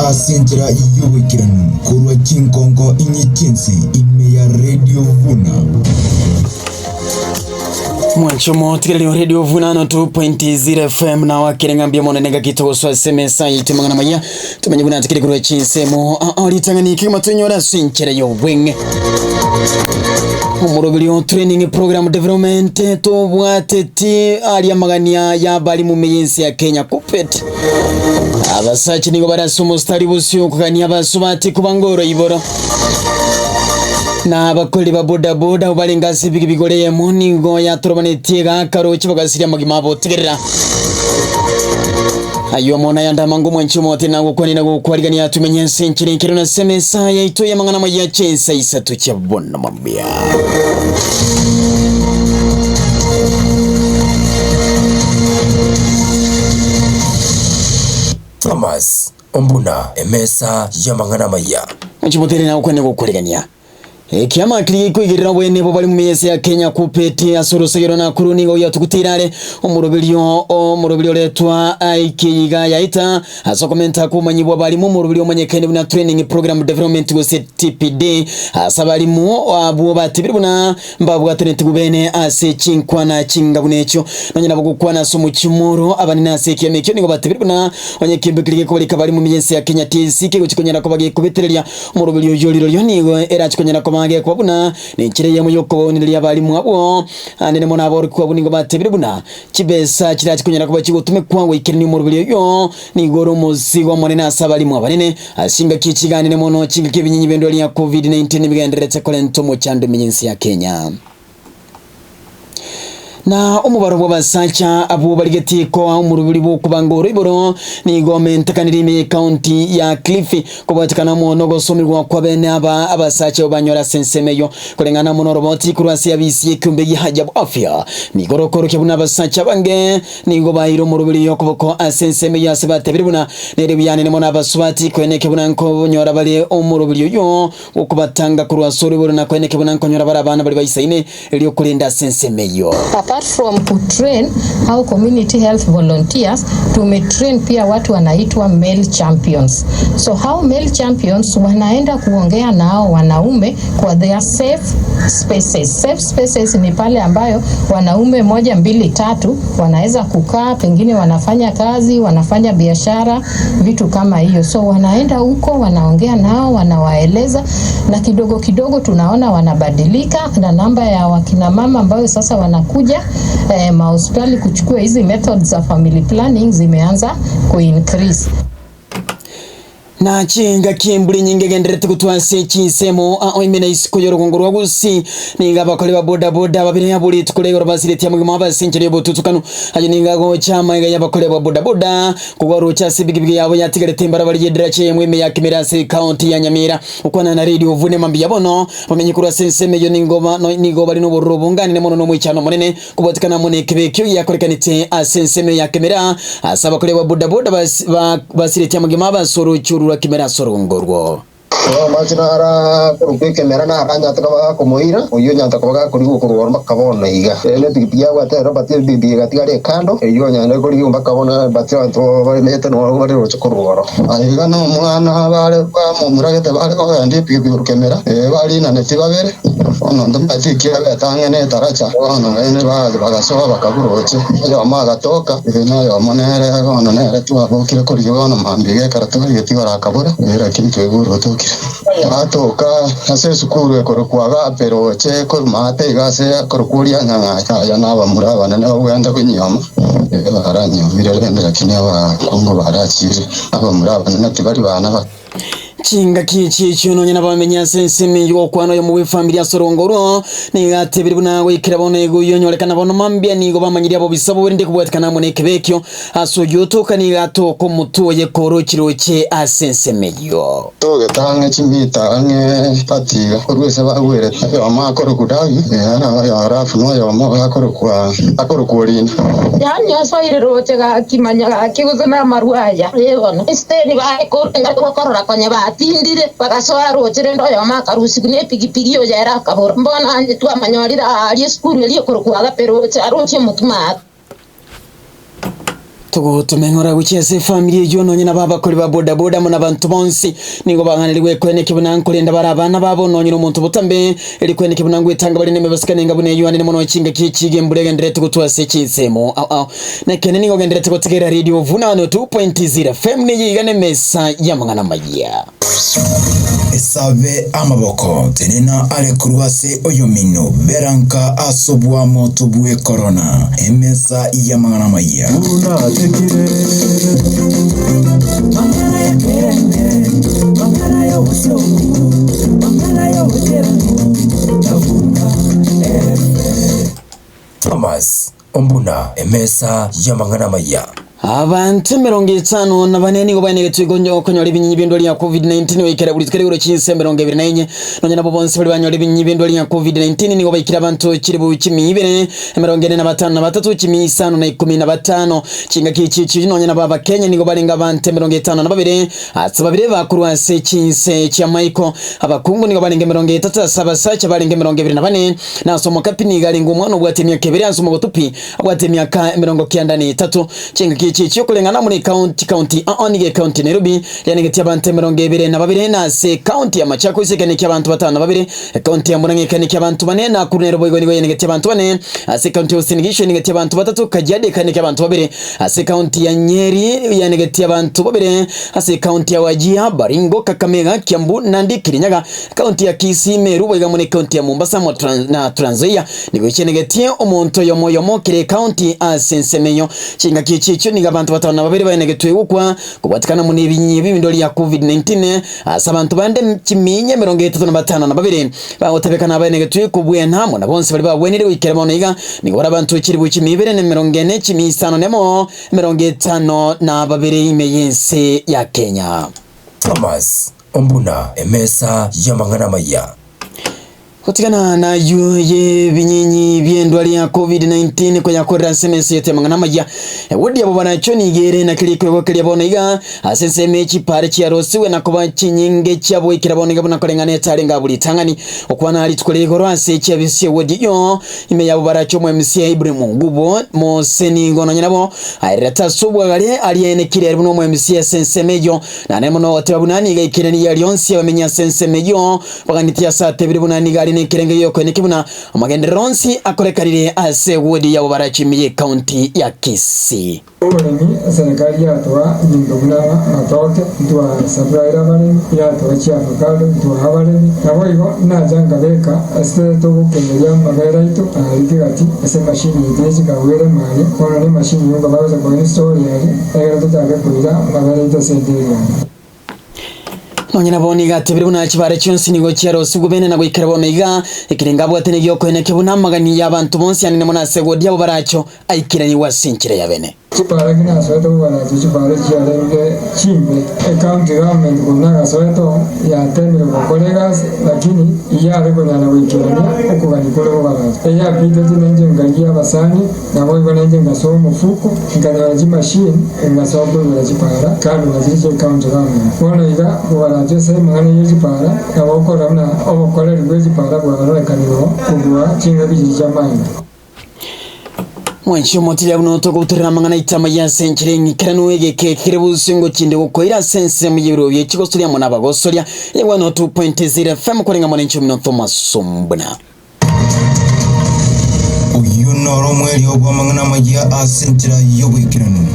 Ase enchera y'oboikeranu korwa chinkonko inye chi'ense ime ya Radio Vuna. Mwancho motigererio Radio Vuna 2.0 FM na wakire ng'ambia mono nengaki togosoa ase emesa yaito amang'ana maya Tomenye buna tikiri korwa chinsemo aa ritang'ani kegima twenyore ase enchera y'obweng'e. Omoroberio training program development tobwateti aria amagania y'abarimu ime y'ense ya Kenya KUPPET. Abasacha nigo bare ase omostari bosio okogania abasubati kobanga oroiboro. Na abakori ba bodaboda abwo barenge ase ebigibigoro eyemo nigo yatorobanetie egaaka roche bagasiria amagima abo. Tegerera! Ayio amo nayande amange omwanchi omote nagokwanie na gokwarigania atumenye ase enchera enkero na ase emesa yaito y'amang'ana amaya chinsa isato chia bono mambia. Thomas Ombuna, Emesa y'amang'ana amaya. Mwanchi omote nagokwanie na gokwarigania. Ekiama keria gekoigerera obwene bwo bari mumeyese ya Kenya KUPPET ase orosegero Nakuru nigo giatuguteire are omoroberio omoroberio oretwa aikiiga yaita ase okomenta kw'obomanyi bw'abarimu omoroberio omanyekaine buna Training Program Development gose TPD ase abarimu abwo batebire buna mbabwataneti bene ase chinkwana chinga buna echio nonye nabo gokwana ase omochie omoro abanene ase ekiama ekio nigo batebire buna onye kembe keria gekobarika abarimu mumeyese ya Kenya TSC kegochi konyara koba gekobetereria Omoroberio oyio rirorio nigo erache konyara koba gekoba buna nenchera eyemo y'okobaonereria abalimu abwo. Naende mono aborokigwa abwo nigo batebire buna chibesa chirache konyara koba chigotumekwa goikerania omoroberio oyio nigo ore omosigo omonene ase abalimu abanene ase chingaki echiganene mono chingaki ebinyinyi bi'endwari ya Covid-19 bigendererete korenta omochando ime y'ense ya Kenya. Na omobaro bw'abasacha abwo barigetie koa omoroberi bw'okobanga oroiboro nigo omentekanire ime y'Ekaunti ya Kilifi kobwatekana amo nogosomigwa kw'abene aba abasacha abwo banyore ase ensemo eyio. Koreng'ana amo noroboti korwa ase abisi y'ekeombe gia Hajab Afya nigo rokorokia buna abasacha abange nigo baeire omoroberi y'okoboko ase ensemo eyio ase batebire buna nere buya anene mono abasubati koeneke buna nkonyora bare omoroberi oyio Gokobatanga korwa ase oroiboro na koeneke buna nkonyora bare abana baria baisaine, erio korende ase ensemo eyio. Apart from ku train hao community health volunteers, tume train pia watu wanaitwa male champions. So hao male champions wanaenda kuongea na hao wanaume kwa their safe spaces. Safe spaces ni pale ambayo wanaume moja, mbili, tatu wanaweza kukaa, pengine wanafanya kazi, wanafanya biashara, vitu kama hiyo. So wanaenda huko wanaongea nao, wanawaeleza, na kidogo kidogo tunaona wanabadilika, na namba ya wakina mama ambayo sasa wanakuja eh, mahospitali kuchukua hizi methods za family planning zimeanza kuincrease. Na chingaki embura enyinge egendererete gotwa ase chinsemo ao ime na isiko y'orogongo rwa Gusii, nigo abakori ba boda boda babere abwo rituko ria igoro basiretie amagima abo ase enchera y'obotutukanu. Ayio nigo agocha amaiga y'abakori ba boda boda kogwa roche ase ebigibigi yabo yatigarete embarabara y'edaracha eyemo ime ya Kimera ase ekaunti ya Nyamira. Gokwana na Radio Vune mambia bono, bamenyi korwa ase ensemo eyio nigo nigo bare nobororo obonganene mono nomoichano omonene Kobwatekana amo nekebe ekio giakorekanete ase ensemo ya Kimera, ase abakori ba bodaboda basiretie amagima abo ase orooche orwo rwa Kimera ase orogongo orwo. Amache nara korokwa ekemera nara anyate koba gakomoira, oyio onyante koba gakorigwa korwa ororo mpaka bono iga. Ere nepigipigi abwate ero but epigipigi egatigara ekando, eyio onyare korigwa mpaka bono but abanto baremete noro bare roche korwa ororo. Aiga nomwana bare bamomuragete bare kogenda epigipigi korwa kemera, ee barinaneti babere. Bono ntomanyeti eki abete ang'e netaracha. Bono bene bagasoa bakaburoche, oyomo agatoka, ere noyomo nere bono nere twabokire korigia bono mambia gekero twarigetie igoro akabora, ee lakini twaigure otokire. Twatoka ase esukuru ekorokwa Agape roche korwa maate iga ase akorokwa oria Nyang'acha. Aya nabamura abanene bagwenta konyioma, ee baranyiomire rende lakini abakungu barachire, abamura abanene tibari bana bake. Chingaki echi echio nonya nabamenyi ase ensemo eyio gokwana oyomo bw'efamiri ase orongo orwo, nigo atebire buna goikera bono igo oyio onyorekana bono mambia nigo bamanyire abobisa boberende kobwatikana amo nekebe ekio, ase oyio otoka nigo atoka omotwe oye korochi-roche ase ensemo eyio. Togete ang'e chimita ang'e batiga korwa ase bagwerete, oyomo akorokwa Daudi, na oyo Arafu, na oyomo akorokwa akorokwa Orina. Yaani osoire roche gaki, manya gaki gose namarwa aya. Ee bono, Esiteri baye korora konya batindire, bagasoa roche rende oyomo akarusigwa nepigipigi oyo ere akabora, Mbono anye twamanyorire aaria esukuru eria ekorokwa Agape roche, aroche omotumato. Togotomeng'ora gochia ase efamiri eyio nonye nabo abakori ba bodaboda amo nabanto bonsi nigo bang'anerigwe kweneki buna nkorenda bare abana babo nonye nomonto botambe eri kweneki buna ngwetanga bare nemebasukani enga buna eyio ande mono chingaki echi iga embura egendererete gotwa ase chinsemo ao ao nekeene nigo ogendererete gotegerera radio Vunano 2.0 FM neye iga nemesa yamang'ana amaya. Esabe amaboko, tenena are korwa ase oyomino, bera nka ase oboamo tobue korona, emesa y'amang'ana amayia. Thomas Ombuna, emesa y'amang'ana amaya. Abanto 54 nigo baenegetwe konyora ebinyinyi bi'endwari ya Covid-19 goikera buri rituko rigoro chinsa 24. Nonya nabo bonsi baria banyora ebinyinyi bi'endwari ya Covid-19 nigo baikire abanto chilifu chimia ibere, 45 chimia isano na ikomi na batano. Chingaki echi echio nonya nabo Abakenya nigo barenge abanto 52 ase babere bakorwa ase chinse chi'amaiko. Abakungu nigo barenge 30 ase abasacha barenge 24. Na ase omokapi nigo arenge omwana obwate emiaka ebere, ase omogotu pi abwate emiaka 93. Chingaki echi echi'okoreng'ana amo ne ekaunti county aa nigo ekaunti ya Nairobi yanegetie abanto 22, na ase ekaunti ya Machakos ekanekia abanto batano na babere, ekaunti ya Murang'a ekanekia abanto bane, Nakuru nero boigo nigo yanegetie abanto bane, ase ekaunti ya Uasin Gishu yanegetie abanto batato, Kajiado ekanekia abanto babere, ase ekaunti ya Nyeri yanegetie abanto babere, ase ekaunti ya Wajir, Baringo, Kakamega, Kiambu, Nandi, Kirinyaga Ekaunti ya Kisii, Meru, boigo amo n'ekaunti ya Mombasa amo na Trans Nzoia nigo echenegetie omonto oyomo oyomo kera ekaunti ase ensemo eyio. Chingaki echi echio nigo abanto batano na babere baenegetwe gokwa kobwatekana amo nebinyia bi'ebindwari ya Covid-19 ase abanto bande chiminya 35 bagotebekana abaenegetwe kobwena amo na bonsi baria bagwenire goikera bono iga nigo bare abanto chilifu chimia ibere na emerongo ene chimia isano nemo 52 ime y'ense ya Kenya. Thomas Ombuna emesa y'amang'ana amaya. Gotigana nayio y'ebinyinyi bi'endwari ya Covid-19 koyakorera ase emesa yaito y'amang'ana amaya. Ewodi yabo barachwe nigo ere na keria ekerogo keria bono iga ase ensemo ye chipare chiarosigwe na koba chinyinge chiaboikera bono iga buna koreng'ana etarenge abwo ritang'ani. Okwana rituko ria igoro ase chiabisi chi'ewodi eyio ime yabo barachwe omo-MCA Ibrahim Ngubo Mose nigo nonya nabo aererete ase obwagare aria enekire ere buna omo-MCA ase ensemo eyio. Naende mono ogoteba buna nigo ekeene nigo rionsi abamenyi ase ensemo eyio baganetie ase atebire buna nigo are nekerenge gi'okoeneki buna amagenderero onsi akorekanire ase ewodi yabo barache ime y'ecounty ya Kisii. Oboremi, Eserekari yatoa ebinto buna amatoke, ntwasapuraire abaremi, yatoa chiavocado, ntwaa abaremi. Naboigo nacha nkabeka ase togokengeria amabere aito aria kegati ase emashini yaito ye chikagwera emaaria, bono nemashini yonka bagocha koinstall aria, Ekero tochake koira amabere aito ase ense eria. Nonya nabo nigo atebire buna chibare chionsi nigo chiarosigwe bene na goikera bono iga, ekerengo abwate negiokoeneke buna amagani y'abanto bonsi anene mono ase egodi abo baracho aikeranigwe ase enchera ya bene. Chibara ki nasoete kobaracha chibara chiarenge chimbe. Ecounty government korwa nagasoete oo yatemire gokora egasi lakini iyare konyara goikerania okogania kore kobaracha. Eyapiteti nenche nkarigia abasani Naboigo nainche ngasoa omofuko, nkanyora chimashini, ngasoa koigora chipara, kando na chiria chi'ecounty government. Bono iga kobarachwe ase amang'ana ye chipara, nabo okorora buna obokoreri bwe chipara bwarorekanire oo kobua chingaki chiria chi'amaino. Mwanche omotiria buna otogobutorera amang'ana aito amaya ase enchera eng'ikeranu, egeka ekere bosio ngochinde gokoira ase ensemo y'ebirobio bie chigosoria amo nabagosoria. Eye 102.0 FM koreng'a mwananchi omino Thomas Ombuna. Oyio noro omwerio bw'amang'ana amayia ase enchera y'oboikeranu.